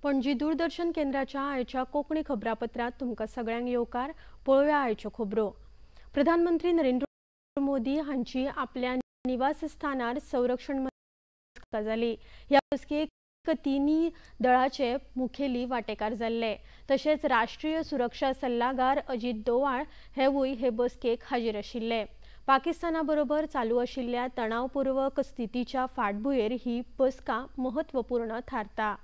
पणजी दूरदर्शन केंद्राच्या आयच्या कोंकणी खबरापत्रांत तुमकां सगळ्यांक येवकार. पळोवया आयच्यो खबरो. प्रधानमंत्री नरेंद्र मोदी हांची आपल्या निवासस्थानार संरक्षण बसका जाली. ह्या बसकेक तिनूय दळाचे मुखेली वांटेकार जाल्ले. तशेंच राष्ट्रीय सुरक्षा सल्लागार अजीत डोवाळ हेवूय हे बसकेक हाजीर आशिल्ले. पाकिस्ताना बरोबर चालू आशिल्ल्या तणावपूर्वक स्थितीच्या फाटभुंयेर ही बसका महत्वपूर्ण थारता.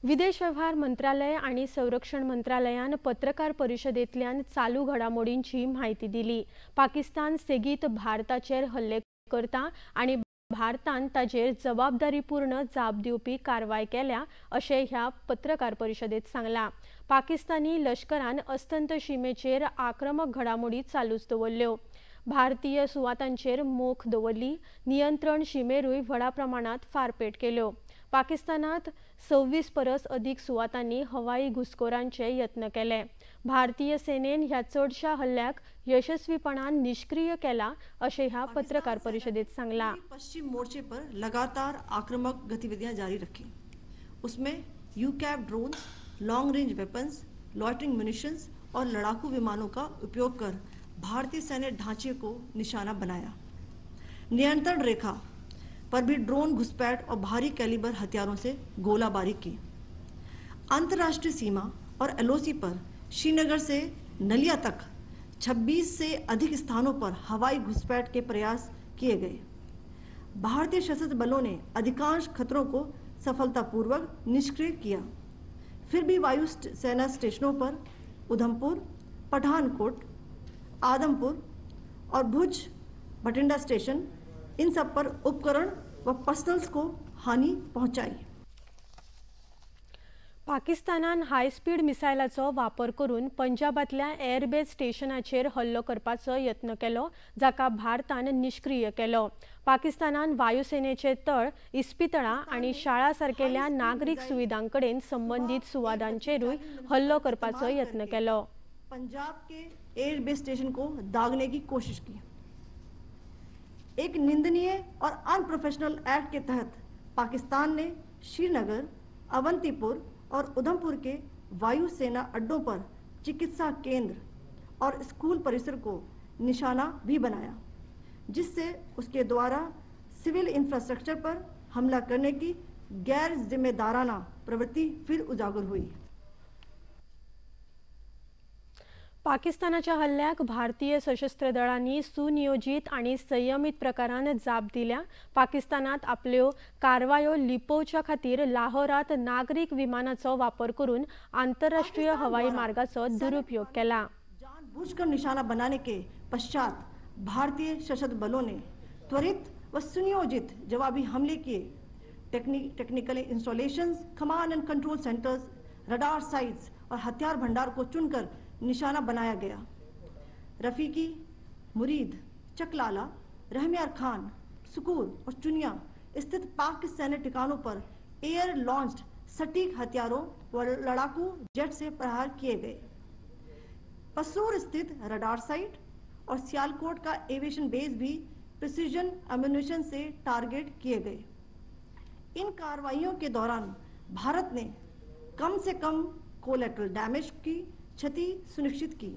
विदेश व्यवहार मंत्रालय आनी संरक्षण मंत्रालयान पत्रकार परिशदेंतल्यान चालू घडामोडींची म्हायती दिली. पाकिस्तान सेगीत भारताचेर हल्ले करता आनी भारतान ताजेर जबाबदारीपूर्ण जाप दिवपी कारवाय केल्या अशें ह्या पत्रकार परिशदेंत सांगलां. पाकिस्तानी लश्करान अस्तंत शिमेचेर आक्रमक घडामोडी चालूच दवरल्यो. भारतीय सुवातांचेर मोख दवरली. नियंत्रण शिमेरूय व्हडा प्रमाणांत फारपेट केल्यो. पाकिस्तानात 26 परस अदीक सुवातांनी हवाई घुसखोरांचे यत्न केले. भारतीय सेनेन ह्या चडशा हल्ल्याक यशस्वीपणान निष्क्रिय केला अशें ह्या पत्रकार परिशदेंत सांगलां. पश्चिम मोर्चे पर लगातार आक्रमक गतिविधियां जारी रखी. उसमें UCAV drones, long range weapons, loitering munitions और लड़ाकू विमानों का उपयोग कर भारतीय सैन्य ढांचे को निशाना बनाया. नियंत्रण रेखा पर भी ड्रोन घुसपैठ और भारी कैलिबर हथियारों से गोलाबारी की. अंतर्राष्ट्रीय सीमा और एलओसी पर श्रीनगर से नलिया तक 26 से अधिक स्थानों पर हवाई घुसपैठ के प्रयास किए गए. भारतीय सशस्त्र बलों ने अधिकांश खतरों को सफलतापूर्वक निष्क्रिय किया. फिर भी वायु सेना स्टेशनों पर उधमपुर, पठानकोट, आदमपुर और भुज भटिंडा स्टेशन, इन सब पर उपकरण व पर्सनल्स को हानि पहुंचाई. पाकिस्तानान हाय स्पीड मिसायलाचो वापर करून पंजाबांतल्या एअरबेस स्टेशनाचेर हल्लो करपाचो यत्न केलो, जाका भारतान निष्क्रिय केलो. पाकिस्तानान वायुसेनेचे तळ, इस्पितळां आनी शाळा सारकेल्या नागरीक सुविधां कडेन संबंदीत सुवातांचेरूय हल्लो करपाचो यत्न केलो. पंजाब के एयरबेस स्टेशन को दागने की कोशिश की. एक निंदनीय और अनप्रोफेशनल एक्ट के तहत पाकिस्तान ने श्रीनगर, अवंतीपुर और उधमपुर के वायुसेना अड्डों पर चिकित्सा केंद्र और स्कूल परिसर को निशाना भी बनाया, जिससे उसके द्वारा सिविल इंफ्रास्ट्रक्चर पर हमला करने की गैर जिम्मेदाराना प्रवृत्ति फिर उजागर हुई. पाकिस्तानाच्या हल्ल्याक भारतीय सशस्त्र दळांनी सुनियोजित आनी संयमीत प्रकारान जाप दिल्या. पाकिस्तानात आपल्यो कारवायो लिपोवच्या खातीर लाहोरात नागरीक विमानाचो वापर करून आंतरराष्ट्रीय हवाई मार्गाचो दुरुपयोग केला. जानबूझकर निशाना बनाने के पश्चात भारतीय सशस्त्र बलों ने त्वरित व सुनियोजित जवाबी हमले किए. Technical installations, command and control centres, radar sites और हथियार भंडार को चुनकर निशाना बनाया गया. रफ़ीकी, मुरीद, चकलाला, रहमियार खान, सुकूर और चुनिया स्थित पाक सैन्य ठिकानों पर एयर लॉन्च्ड सटीक हथियारों व लड़ाकू जेट से प्रहार किए गए. पसूर स्थित रडार साइट और सियालकोट का एविएशन बेस भी प्रिसीजन अम्यूनिशन से टारगेट किए गए. इन कार्रवाइयों के दौरान भारत ने कम से कम कोलैटरल डैमेज की क्षति सुनिश्चित की.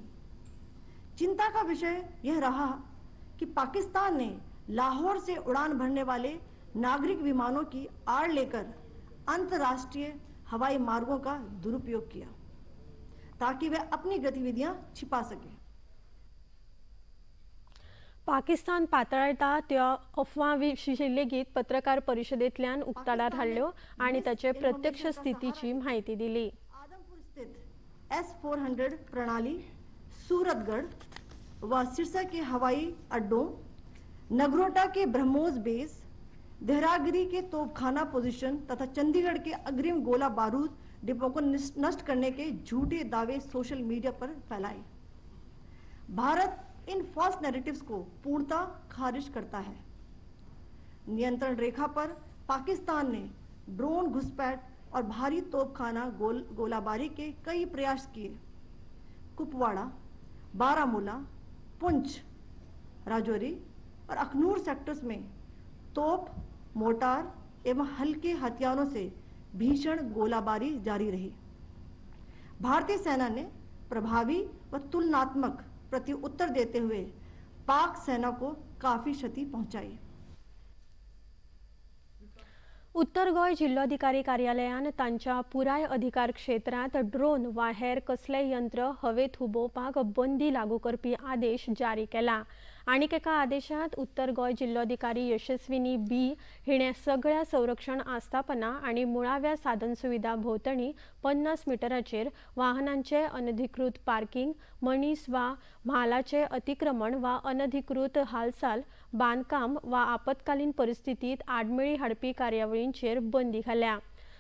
चिंता का विषय यह रहा कि पाकिस्तान ने लाहौर से उड़ान भरने वाले नागरिक विमानों की आड़ लेकर अंतर्राष्ट्रीय हवाई मार्गों का दुरुपयोग किया ताकि वे अपनी गतिविधियां छिपा सके. पाकिस्तान पातळटा त्या अफवा विशीं लेगीत पत्रकार परिशदेंतल्यान उक्ताडार हाडल्यो आनी ताचे प्रत्यक्ष स्थितीची म्हायती दिली. आदमपुर स्थित S-400 प्रणाली, सूरतगढ़ व सिरसा के हवाई अड्डों, नगरोटा के ब्रह्मोस बेस, देहरागिरी के तोपखाना पोजीशन तथा चंडीगढ़ के अग्रिम गोला बारूद डिपो को नष्ट करने के झूठे दावे सोशल मीडिया पर फैलाए. भारत इन फॉल्स नैरेटिव्स को पूर्णतः खारिज करता है. नियंत्रण रेखा पर पाकिस्तान ने ड्रोन घुसपैठ और भारी तोपखाना गोलाबारी के कई प्रयास किए. कुपवाड़ा, बारामूला, पुंछ, राजौरी और अखनूर सेक्टर्स में तोप, मोर्टार एवं हल्के हथियारों से भीषण गोलाबारी जारी रही। भारतीय सेना ने प्रभावी व तुलनात्मक प्रत्युत्तर देते हुए पाक सेना को काफी क्षति पहुंचाई। उत्तर गोंय जिल्लोधिकारी कार्यालयान तांच्या पुराय अधिकार क्षेत्रांत ड्रोन वा हेर कसलेय यंत्र हवेत हुबोवपाक बंदी लागू करपी आदेश जारी केला। आनीक एका आदेशांत उत्तर गोंय जिल्लोधिकारी यशस्विनी बी हिणें सगळ्या संरक्षण आस्थापनां आनी मुळाव्या साधनसुविधा भोंवतणी 50 मिटराचेर वाहनांचे अनधिकृत पार्किंग, मनीस वा म्हालाचे अतिक्रमण वा अनधिकृत हालचाल, बांदकाम वा आपत्कालीन परिस्थितीत आडमेळी हाडपी कार्यावळींचेर बंदी घाल्या।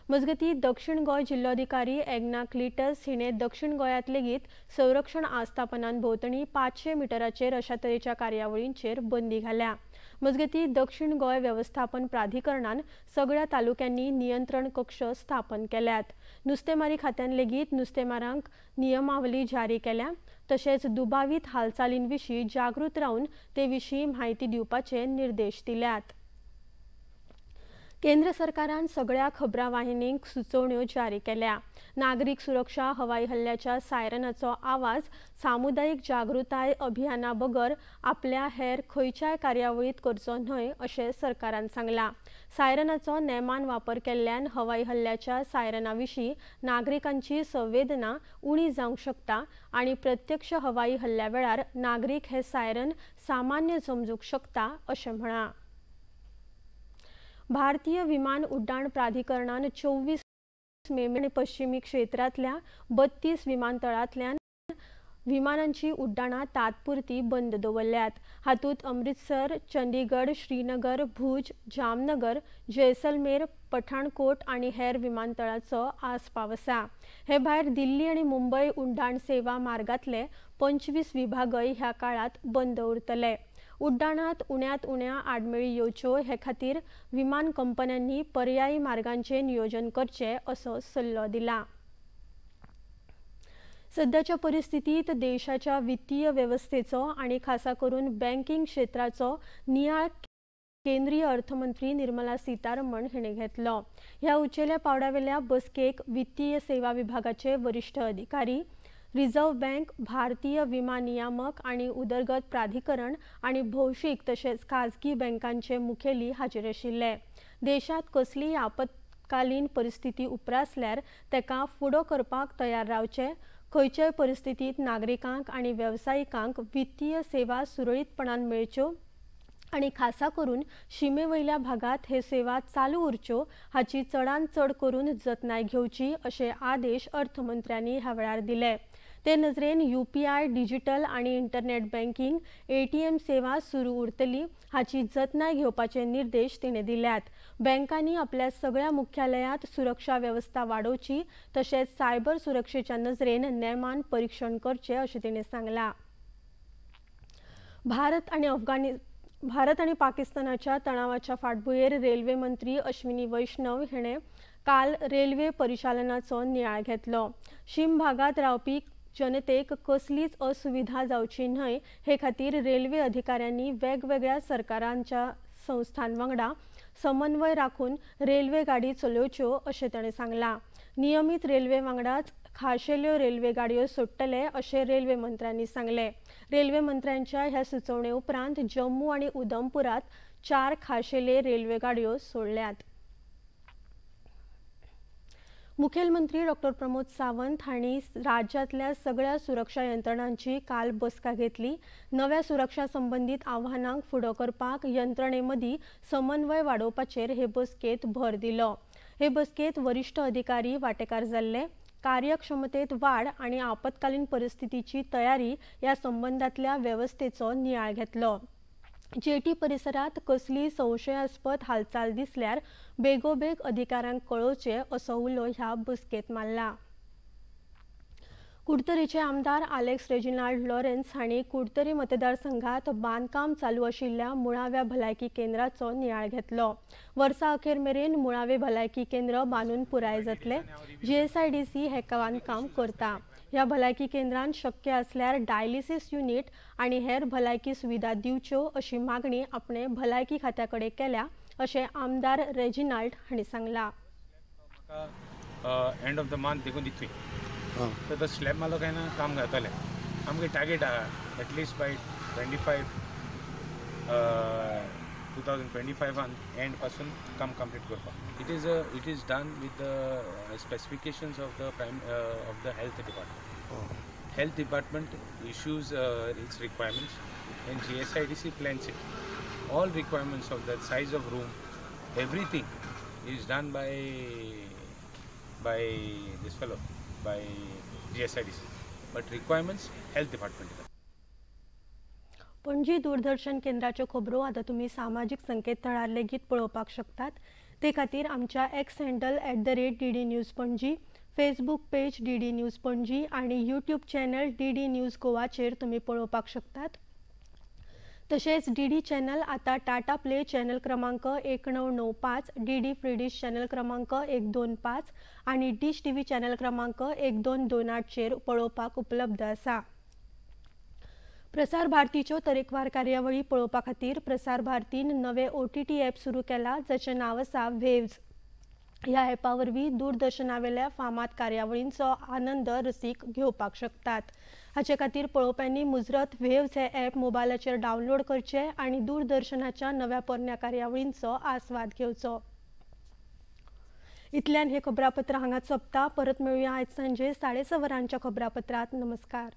मजगती दक्षिण गोंय जिल्लोधिकारी एग्ना क्लिटस हिणें दक्षिण गोंयांत लेगीत संरक्षण आस्थापनां भोंवतणी 500 मिटराचेर अशा तरेच्या कार्यावळींचेर बंदी घाल्या। मजगती दक्षिण गोंय वेवस्थापन प्राधिकरणान सगळ्या तालुक्यांनी नियंत्रण कक्ष स्थापन केल्यात। नुस्तेमारी खात्यान लेगीत नुस्तेमारांक नियमावली जारी केल्या। तशेंच दुबावीत हालचालीं विशीं जागृत रावन ते विशीं म्हायती दिवपाचे निर्देश दिल्यात। केंद्र सरकारान सगळ्या खबरां वाहिनींक सुचोवण्यो जारी केल्या। नागरीक सुरक्षा हवाई हल्ल्याच्या सायरनाचो आवाज सामुदायिक जागृताय अभियाना बगर आपल्या हेर खंयच्याय कार्यावळीत करचो न्हय अशें सरकारान सांगलां। सायरनाचो नेमान वापर केल्ल्यान हवाई हल्ल्याच्या सायरना विशीं नागरिकांची संवेदना उणी जावंक शकता आनी प्रत्यक्ष हवाई हल्ल्या वेळार नागरीक हे सायरन सामान्य समजूंक शकता अशें म्हळां। भारतीय विमान उड्डाण प्राधिकरणान 24 मे मेरेन पश्चिमी क्षेत्रांतल्या 32 विमानतळांतल्यान विमानांची उड्डाणां तात्पुरती बंद दवरल्यात। हातूंत अमृतसर, चंडीगढ, श्रीनगर, भूज, जामनगर, जैसलमेर, पठाणकोट आनी हेर विमानतळाचो आस्पाव आसा। हे भायर दिल्ली आनी मुंबय उड्डाण सेवा मार्गांतले 25 विभागय ह्या काळांत बंद उरतले। उड्डाणांत उण्यांत उण्या आडमेळी येवच्यो हे खातीर विमान कंपन्यांनी पर्यायी मार्गांचें नियोजन करचें असो सल्लो दिला। सद्याच्या परिस्थितीत देशाच्या वित्तीय वेवस्थेचो आनी खासा करून बँकिंग क्षेत्राचो नियाळ केंद्रीय अर्थमंत्री निर्मला सीतारमण हिणें घेतलो। ह्या उंचेल्या पावंड्यावेल्या बसकेक वित्तीय सेवा विभागाचे वरिश्ठ अधिकारी, रिझर्व्ह बँक, भारतीय विमा नियामक आनी उदरगत प्राधिकरण आनी भौशीक तशेंच खाजगी बँकांचे मुखेली हाजीर आशिल्ले। देशांत कसलीय आपत्कालीन परिस्थिती उप्रासल्यार तेका फुडो करपाक तयार रावचें, खंयच्याय परिस्थितींत नागरिकांक आनी वेवसायिकांक वित्तीय सेवा सुरळीतपणान मेळच्यो आनी खासा करून शिमे वयल्या भागांत हे सेवा चालू उरच्यो हाची चडांत चड करून जतनाय घेवची अशे आदेश अर्थमंत्र्यांनी ह्या वेळार दिले। ते नजरेन यूपीआय, डिजिटल आनी इंटरनेट बँकिंग, एटीएम सेवा सुरू उरतली हाची जतनाय घेवपाचे निर्देश तिणें दिल्यात। बँकांनी आपल्या सगळ्या मुख्यालयांत सुरक्षा वेवस्था वाडोवची तशेंच सायबर सुरक्षेच्या नजरेन नेमान परिक्षण करचें अशें तिणें सांगलां। भारत आनी पाकिस्तानाच्या तणावाच्या फाटभुंयेर रेल्वे मंत्री अश्विनी वैष्णव हिणें काल रेल्वे परिचालनाचो नियाळ घेतलो। शीम भागांत रावपी जनतेक कसलीच असुविधा जावची न्हय हे खातीर रेल्वे अधिकाऱ्यांनी वेगवेगळ्या सरकारांच्या संस्थां वांगडा समन्वय राखून रेल्वे गाडी चलोवच्यो अशें ताणें सांगलां। नियमीत रेल्वे वांगडाच खाशेल्यो रेल्वे गाडयो सोडटले अशें रेल्वे मंत्र्यांनी सांगलें। रेल्वे मंत्र्यांच्या ह्या सुचोवणे उपरांत जम्मू आनी उधमपुरांत 4 खाशेले रेल्वे गाडयो सोडल्यात। मुखेलमंत्री डॉक्टर प्रमोद सावंत हांणी राज्यांतल्या सगळ्या सुरक्षा यंत्रणांची काल बसका घेतली। नव्या सुरक्षा संबंदीत आव्हानांक फुडो करपाक यंत्रणे मदीं समन्वय वाडोवपाचेर हे बसकेंत भर दिलो। हे बसकेंत वरिश्ठ अधिकारी वांटेकार जाल्ले। कार्यक्षमतेत वाड आनी आपत्कालीन परिस्थितीची तयारी ह्या संबंदांतल्या वेवस्थेचो नियाळ घेतलो। जेटी परिसरात कसली संशयास्पद हालचाल दिसल्यार बेगोबेग अधिकाऱ्यांक कळोवचें असो उलो ह्या बसकेंत मारला। कुडतरीचे आमदार आलेक्स रेजिनाल्ड लॉरेन्स हांणी कुडतरी मतदारसंघात बांदकाम चालू आशिल्ल्या मुळाव्या भलायकी केंद्राचो नियाळ घेतलो। वर्सा अखेर मेरेन मुळावे भलायकी केंद्र बांदून पुराय जातले। जीएसआयडीसी हे बांदकाम करता। ह्या भलायकी केंद्रान शक्य आसल्यार डायलिसिस युनिट आनी हेर भलायकी सुविधा दिवच्यो अशी मागणी आपणे भलायकी खात्या कडेन केल्या अशें आमदार रेजिनाल्ड हांणी सांगलां. एंड ऑफ the month देखून दितली तर तो स्लॅब मारलो काय ना काम जातलें. आमगे टार्गेट आहा एटलिस्ट बाय 25 2025 एंड पासून काम कंप्लीट करपाक. It is done with the specifications of the prime of the health department. Health department issues its requirements and GSIDC plans it. All requirements of that size of room, everything is done by this fellow, by GSIDC. But requirements health department. Panaji Doordarshan केंद्राच्यो खबरो आतां तुमी सामाजीक संकेतथळार लेगीत पळोवपाक शकतात. ते खातीर आमच्या X handle @DD News Panaji, Facebook page DD News Panaji आनी यूट्यूब चॅनल DD news गोवाचेर तुमी पळोवपाक शकतात. तशेंच DD channel आतां टाटा प्ले चॅनल क्रमांक 1995, DD free dish channel क्रमांक 125 आनी डिश TV channel क्रमांक 1228चेर पळोवपाक उपलब्ध आसा. प्रसार भारतीच्यो तरेकवार कार्यावळी पळोवपा खातीर प्रसार भारतीन नवे OTT app सुरू केला, जाचें नांव आसा वेव्ज. ह्या ॲपा वरवीं दूरदर्शनावेल्या फामाद कार्यावळींचो आनंद रसीक घेवपाक शकतात. हाचे खातीर पळोवप्यांनी मुजरत वेव्ज हे ॲप मोबायलाचेर डावनलोड करचें आनी दूरदर्शनाच्या नव्या पोरण्या कार्यावळींचो आस्वाद घेवचो. इतल्यान हे खबरापत्र हांगाच सोंपता. परत मेळुया आयज सांजे 6:30 वरांच्या खबरापत्रांत. नमस्कार.